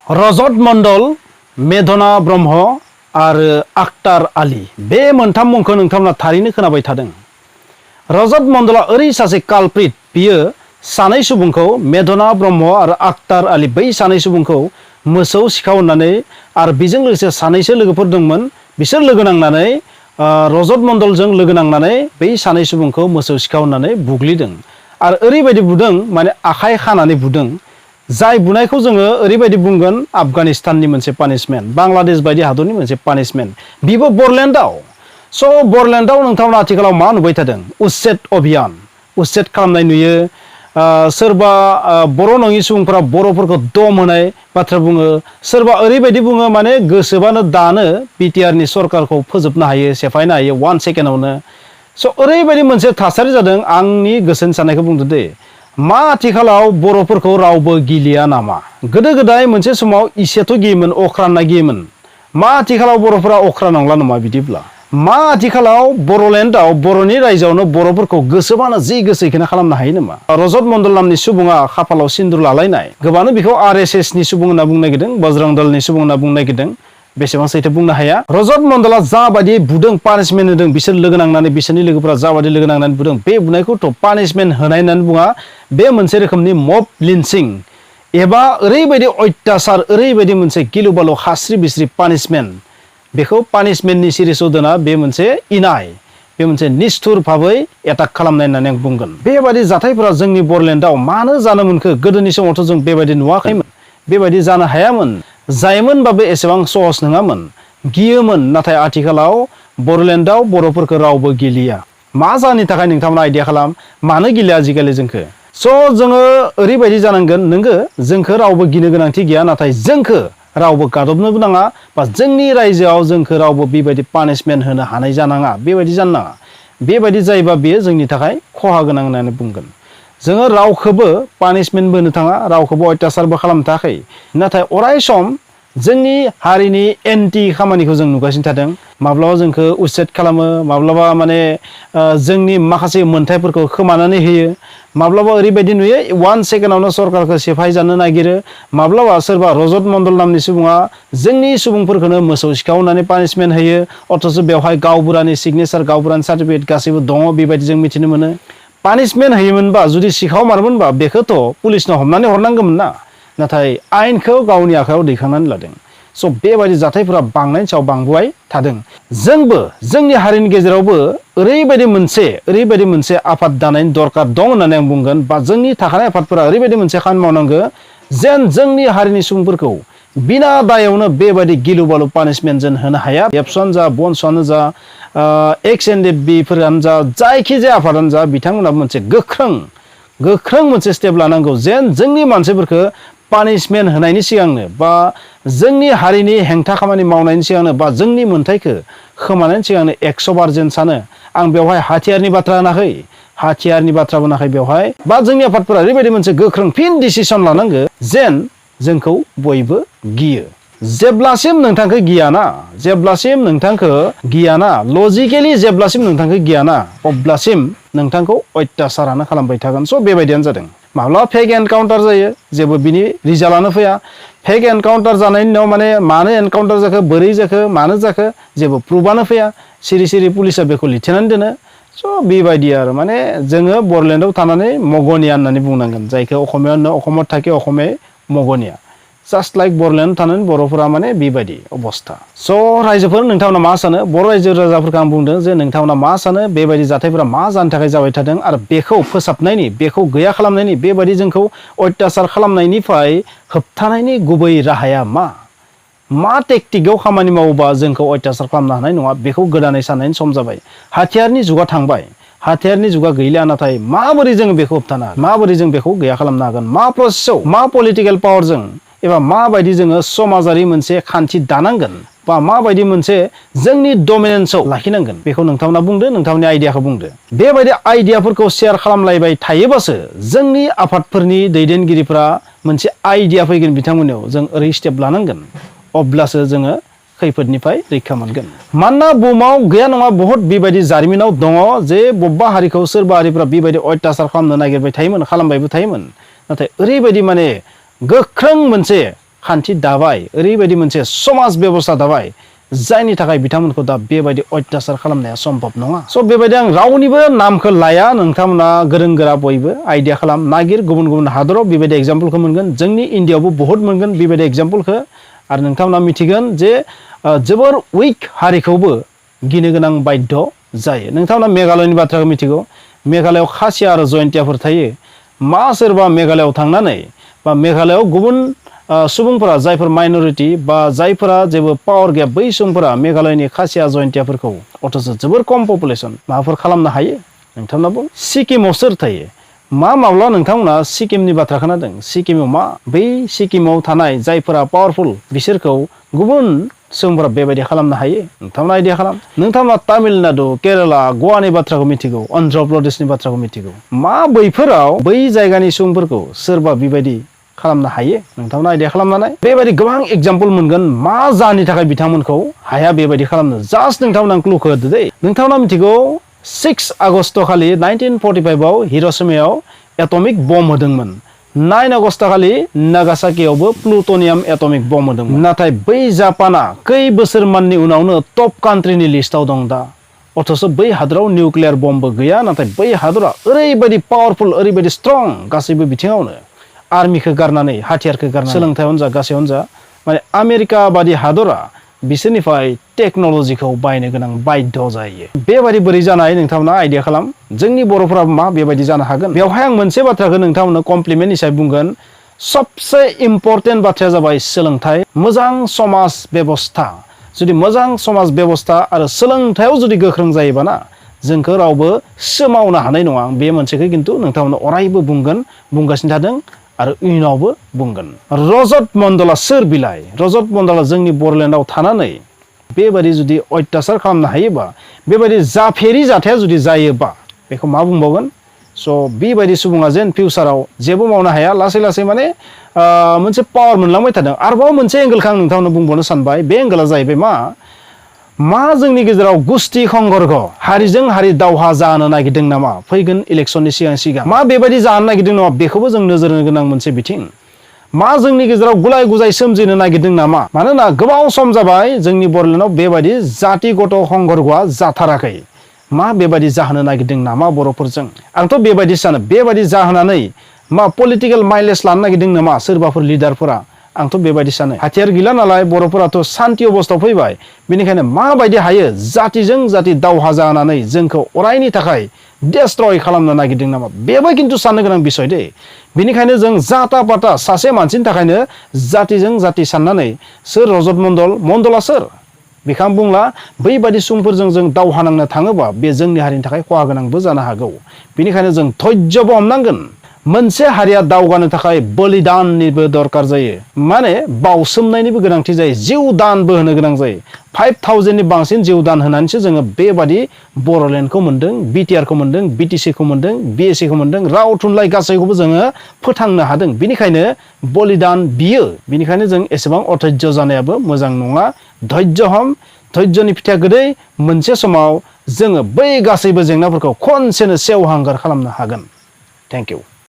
रजत मण्डल, मेधना ब्रह्म आरो आख्तार आली बे मोनथाम मुंखौ नोंथांमोना थारैनो खोनाबाय थादों। रजत मण्डला ओरै सासे कालप्रिट, बियो सानै सुबुंखौ मेधना ब्रह्म आरो आख्तार आली बै सानै सुबुंखौ मोसौ सिखाव होननानै आरो बेजों लोगोसे सानैसो लोगोफोर दंमोन, बिसोर लोगो नांनानै रजत मण्डलजों लोगो नांनानै बै सानै सुबुंखौ मोसौ सिखाव होननानै बुग्लिदों आरो ओरैबायदि बुदों, माने आखाइ खानानै बुदों, जाय बुनायखौ जोङो ओरैबायदि बुंगोन आफगानिस्ताननि मोनसे पानिशमेन्ट, बांलादेश बायदि हादरनि मोनसे पानिशमेन्ट, बिबो बरलेण्डआव। स' बरलेण्डआव नोंथांमोना आथिखालाव मा नुबाय थादों? उच्चेद अभियान, उच्चेद खालामनाय नुयो। सोरबा बर' नङि सुबुंफोरा बर'फोरखौ दम होनाय बाथ्रा बुङो, सोरबा ओरैबायदि बुङो माने गोसोबानो दानो बिटिआरनि सरकारखौ फोजोबनो हायो, सेफायनो हायो 1 सेकेन्डआवनो। स' ओरैबायदि मोनसे थासारि जादों, आंनि गोसोनि साननायखौ बुंदो दे, मा आथिखालाव बर'फोरखौ रावबो गिलिया नामा? गोदो गोदाय मोनसे समाव इसेथ' गियोमोन, अख्रा होनना गियोमोन। मा आथिखालाव बर'फोरा अख्रा नंला नामा बिदिब्ला? मा आथिखालाव बर'लेण्डआव, बर'नि रायजोआवनो बर'फोरखौ गोसोबानो जि गोसो इखौनो खालामनो हायो नामा? रजत मण्डल नामनि सुबुङा खाफालाव सिन्दुर लालायनाय, गोबांनो बेखौ RSSनि सुबुं होनना बुंनो नागिरदों, बजरं दलनि सुबुं होनना बुंनो नागिरदों, बेसेबां सैथो बुंनो हाया। रजत मण्डला जाबायदि बुदों, पानिशमेन्ट होदों, बिसोर लोगो नांनानै, बिसोरनि लोगोफोरा जाबायदि लोगो नांनानै बुदों, बे बुनायखौथ' पानिशमेन्ट होनाय होननानै बुङा, बे मोनसे रोखोमनि मब लिन्चिं एबा ओरैबायदि अत्याचार, ओरैबायदि मोनसे गिलु बालु हास्रि बिस्रि पानिशमेन्ट, बेखौ पानिशमेन्टनि सिरिसाव दोना, बे मोनसे इनाय, बे मोनसे निष्ठुर भाबै एटाक खालामनाय होननानै आं बुंगोन। बेबायदि जाथायफोरा जोंनि बरलेण्डआव मानो जानो मोनखो? गोदोनि समावथ' जों बेबायदि नुवाखैमोन, बेबायदि जानो हायामोन, जायोमोनबाबो एसेबां सहस नङामोन, गियोमोन। नाथाय आथिखालाव बरलेण्डआव बर'फोरखौ रावबो गिलिया। मा जाहोननि थाखाय नोंथांमोना आइडिया खालाम, मानो गिलिया आजिखालि जोंखो? स' जोङो ओरैबायदि जानांगोन, नोंगो जोंखो रावबो गिनो गोनांथि गैया, नाथाय जोंखो रावबो गादबनोबो नाङा, बा जोंनि रायजोआव जोंखो रावबो बेबायदि पानिशमेन्ट होनो हानाय जानाङा, बेबायदि जानो नाङा। बेबायदि जायोबा बेयो जोंनि थाखाय खहा गोनां होननानै बुंगोन। जोङो रावखौबो पानिशमेन्टबो होनो थाङा, रावखौबो अत्याचारबो खालामनो थाखाय, नाथाय अराय सम जोंनि हारिनि एन्टि खामानिखौ जों नुगासिनो थादों। माब्लाबा जोंखौ उच्चेद खालामो, माब्लाबा माने जोंनि माखासे मोन्थायफोरखौ खोमानानै होयो, माब्लाबा ओरैबायदि नुयो 1 सेकेन्डआवनो सरकारखौ सेफाय जानो नागिरो, माब्लाबा सोरबा रजत मण्डल नामनि सुबुङा जोंनि सुबुंफोरखौनो मोसौ सिखाव होननानै पानिशमेन्ट होयो, अथ'स' बेवहाय गावबुरानि सिगनेचार, गावबुरानि सार्टिफिकेट गासैबो दङ, बेबायदि जों मिथिनो मोनो। पानिशमेन्ट होयोमोनबा, जुदि सिखाव मारोमोनबा, बेखौथ' पुलिसनो हमनानै हरनांगौमोन ना, नाथाय आयेनखौ गावनि आखायाव दैखांनानै लादों। स' बेबायदि जाथायफोरा बांनायनि सायाव बांबोबाय थादों। जोंबो जोंनि हारिनि गेजेरावबो ओरैबायदि मोनसे आफाद दानायनि दरकार दं होननानै आं बुंगोन, बा जोंनि थाखानाय आफादफोरा ओरैबायदि मोनसे खामानि मावनांगौ, जेन जोंनि हारिनि सुबुंफोरखौ बिना दायावनो बेबायदि गिलु बालु पानिशमेन्ट जों होनो हाया। एबसुआनो जा, बनसुआनो जा, XNDFफोरानो जा, जायखिजाया आफादानो जा, बिथांमोनाबो मोनसे गोख्रों मोनसे स्टेप लानांगौ, जेन जोंनि मानसिफोरखौ पानिशमेन्ट होनायनि सिगांनो, बा जोंनि हारिनि हेंथा खामानि मावनायनि सिगांनो, बा जोंनि मोन्थायखौ खोमानायनि सिगांनो 100 बार जेन सानो। आं बेवहाय हाथियारनि बाथ्रा होनाखै, हाथियारनि बाथ्रा होनाखै बेवहाय, बा जोंनि आफादफोरा ओरैबायदि मोनसे गोख्रों फिन डिसिसन लानांगौ, जेन जोंखौ बयबो गियो। जेब्लासिम नोंथांखौ गियाना, लजिकेलि जेब्लासिम नोंथांखौ गियाना, अब्लासिम नोंथांखौ अत्याचारानो खालामबाय थागोन। स' बेबायदियानो जादों। माब्लाबा फेक एनकाउन्टार जायो, जेबो बिनि रिजाल्टआनो फैया। फेक एनकाउन्टार जानायनि उनाव माने मानो एनकाउन्टार जाखो, बोरै जाखो, मानो जाखो, जेबो प्रुफआनो फैया, सिरि पुलिसा बेखौ लिरथेनानै दोनो। स' बेबायदि आरो माने जोङो बरलेण्डआव थानानै मगनिया होननानै बुंनांगोन, जायखौ अखमाव थाखि अखमे मगनिया। जास्ट लाइक बरलेण्डआव थानानै बर'फोरा माने बेबायदि अबस्था। स' रायजोफोर, नोंथांमोना मा सानो? बर' रायजो राजाफोरखौ आं बुंदों जे नोंथांमोना मा सानो? बेबायदि जाथायफोरा मा जानो थाखाय जाबाय थादों, आरो बेखौ फोसाबनायनि, बेखौ गैया खालामनायनि, बेबायदि जोंखौ अत्याचार खालामनायनिफ्राय होबथानायनि गुबै राहाया मा टेकटिकआव खामानि मावोबा जोंखौ अत्याचार खालामनो हानाय नङा, बेखौ गोदानै साननायनि सम जाबाय। हाथियारनि जुगा थांबाय, हाथियारनि जुगा गैलिया, नाथाय माबोरै जों बेखौ होबथानो हागोन, माबोरै जों बेखौ गैया खालामनो हागोन, मा प्रसेसआव, मा पलिटिकेल पावारजों, एबा माबायदि जोङो समाजारि मोनसे खान्थि दानांगोन, बा माबायदि मोनसे जोंनि डमिनेन्सआव लाखिनांगोन, बेखौ नोंथांमोना बुंदो, नोंथांमोननि आइडियाखौ बुंदो। बेबायदि आइडियाफोरखौ शेयार खालामलायबाय थायोबासो जोंनि आफादफोरनि दैदेनगिरिफोरा मोनसे आइडिया फैगोन बिथांमोननियाव, जों ओरै स्टेप लानांगोन, अब्लासो जोङो खैफोदनिफ्राय रैखा मोनगोन। मानोना बुहुमाव गैया नङा बहुत बेबायदि जारिमिनाव दङ, जे बबेबा हारिखौ सोरबा हारिफ्रा बेबायदि अत्याचार खालामनो नागिरबाय थायोमोन, खालामबायबो थायोमोन, नाथाय ओरैबायदि माने गोख्रों मोनसे खान्थि दाबाय ओरैबायदि मोनसे समाज बेबस्था दाबाय जायनि थाखाय बिथांमोनखौ दा बेबायदि अत्याचार खालामनाया सम्भब नङा। स' बेबायदि आं रावनिबो नामखौ लाया, नोंथांमोना गोरों गोरा बयबो आइडिया खालाम नागिर, गुबुन गुबुन हादराव बेबायदि एग्जाम्पलखौ मोनगोन, जोंनि इण्डियायावबो बहुत मोनगोन बेबायदि एग्जाम्पलखौ। आरो नोंथांमोना मिथिगोन जे जोबोर उइक हारिखौबो गिनो गोनां बाध्य जायो। नोंथांमोना मेघालयनि बाथ्राखौ मिथिगौ, मेघालयआव खासिया आरो जयन्तियाफोर थायो। मा सोरबा मेघालयआव थांनानै बा मेघालयआव गुबुन सुबुंफोरा जायफोर माइनरिटि बा जायफोरा जेबो पावार गैया बै सुबुंफोरा मेघालयनि खासिया जयन्तियाफोरखौ अथ'स जोबोर खम पपुलेसन माबाफोर खालामनो हायो? नोंथांमोना बुं सिक्किमाव सोर थायो? माब्ला नोंथांमोना सिक्किमनि बाथ्रा खोनादों? सिक्किमाव मा बै सिक्किमाव थानाय जायफोरा पावारफुल बिसोरखौ गुबुन सुबुंफोरा बेबायदि खालामनो हायो? नोंथांमोना आइडिया खालाम। नोंथांमोना तामिलनाडु, केरेला, गवानि बाथ्राखौ मिथिगौ, अन्ध्र प्रदेशनि बाथ्राखौ मिथिगौ। मा बैफोराव बै जायगानि सुबुंफोरखौ सोरबा बेबायदि खालामनो हायो? नोंथांमोना आइडिया खालामनानै बेबायदि गोबां एग्जाम्पल मोनगोन मा जाहोननि थाखाय बिथांमोनखौ हाया बेबायदि खालामनो। जास्ट नोंथांमोना क्लुखौ होदो दे। नोंथांमोना मिथिगौ 6 आगस्ट खालि 1945आव हिर'शिमायाव एटमिक बम होदोंमोन। 9 आगस्ट खालि नागासाकियावबो प्लुट'नियाम एटमिक बम होदोंमोन। नाथाय बै जापाना खै बोसोर माननि उनावनो टप कान्ट्रिनि लिस्टआव दं दा। अथ'स बै हादराव निउक्लियार बमबो गैया, नाथाय बै हादरा ओरैबायदि पावारफुल, ओरैबायदि स्ट्रं गासैबो बिथिङावनो, आर्मिखौ गारनानै, हाथियारखौ गारनानै, सोलोंथायावनो जा गासैयावनो जा, माने आमेरिका बादि हादरा बिसोरनिफ्राय टेक्न'लजिखौ बायनो गोनां बाध्य जायो। बेबायदि बोरै जानाय नोंथांमोना आइडिया खालाम। जोंनि बर'फोरा मा बेबायदि जानो हागोन? बेवहाय आं मोनसे बाथ्राखौ नोंथांमोननो कमप्लिमेन्ट हिसाबै बुंगोन। सबसे इम्परटेन्ट बाथ्राया जाबाय सोलोंथाइ, मोजां समाज बेबस्था। जुदि मोजां समाज बेबस्था आरो सोलोंथायाव जुदि गोख्रों जायोबाना जोंखौ रावबो सोमावनो हानाय नङा। आं बे मोनसेखौ खिन्थु नोंथांमोननो अरायबो बुंगोन, बुंगासिनो थादों आरो इयुनावबो बुंगोन। रजत मण्डला सोर बिलाय? रजत मण्डला जोंनि बर'लेण्डआव थानानै बेबायदि जुदि अत्याचार खालामनो हायोबा, बेबायदि जाफेरि जाथाया जुदि जायोबा बेखौ मा बुंबावगोन? स' बेबायदि सुबुङा जेन फिउचाराव जेबो मावनो हाया, लासै लासै माने मोनसे पावार मोनलांबाय थादों। आरोबाव मोनसे एंगेलखौ आं नोंथांमोननो बुंबावनो सानबाय। बे एंगेला जाहैबाय मा जोंनि गेजेराव गुस्टि खंगर्ग, हारिजों हारि दावहा जानो नागिरदों नामा फैगोन इलेक्सननि सिगां सिगां? मा बेबायदि जानो नागिरदों नामा? बेखौबो जों नोजोर होनो गोनां मोनसे बिथिं। मा जोंनि गेजेराव गुलाय गुजाय सोमजिनो नागिरदों नामा? मानोना गोबाव सम जाबाय जोंनि बर'लेण्डआव बेबायदि जातिगत खंगर्गआ जाथाराखै। मा बेबायदि जाहोनो नागिरदों नामा बर'फोरजों? आंथ' बेबायदि सानो, बेबायदि जाहोनानै मा पलिटिकेल माइलेज लानो नागिरदों नामा सोरबाफोर लिडारफोरा? आंथ' बेबायदि सानो। हाथियार गैला नालाय बर'फोराथ' सान्ति अबस्थायाव फैबाय। बेनिखायनो माबायदि हायो जातिजों जाति दावहा जानानै जोंखौ अरायनि थाखाय डेस्ट्रय खालामनो नागिरदों नामा? बेबो खिन्थु साननो गोनां बिसय दे। बेनिखायनो जों जाता पाता सासे मानसिनि थाखायनो जातिजों जाति साननानै सोर रजत मण्डला सोर? बेखौ आं बुंला। बैबायदि सुबुंफोरजों जों दावहा नांनो थाङोबा बे जोंनि हारिनि थाखाय खहा गोनांबो जानो हागौ। बेनिखायनो जों धैर्यबो हमनांगोन। मोनसे हारिया दावगानो थाखाय बलिदाननिबो दरकार जायो, माने बावसोमनायनिबो गोनांथि जायो, जिउ दानबो होनो गोनां जायो। 5000नि बांसिन जिउ दान होनानैसो जोङो बेबादि बर'लेण्डखौ मोन्दों, बिटिआरखौ मोन्दों, बिटिसिखौ मोन्दों, बिएससिखौ मोन्दों, राव थुनलाइ गासैखौबो जोङो फोथांनो हादों। बेनिखायनो बलिदान बियो। बेनिखायनो जों एसेबां अधैर्य जानायाबो मोजां नङा। धैर्य हम, धैर्यनि फिथाइया गोदै। मोनसे समाव जोङो बै गासैबो जेंनाफोरखौ खनसेनो सेवहांगार खालामनो हागोन। Thank you.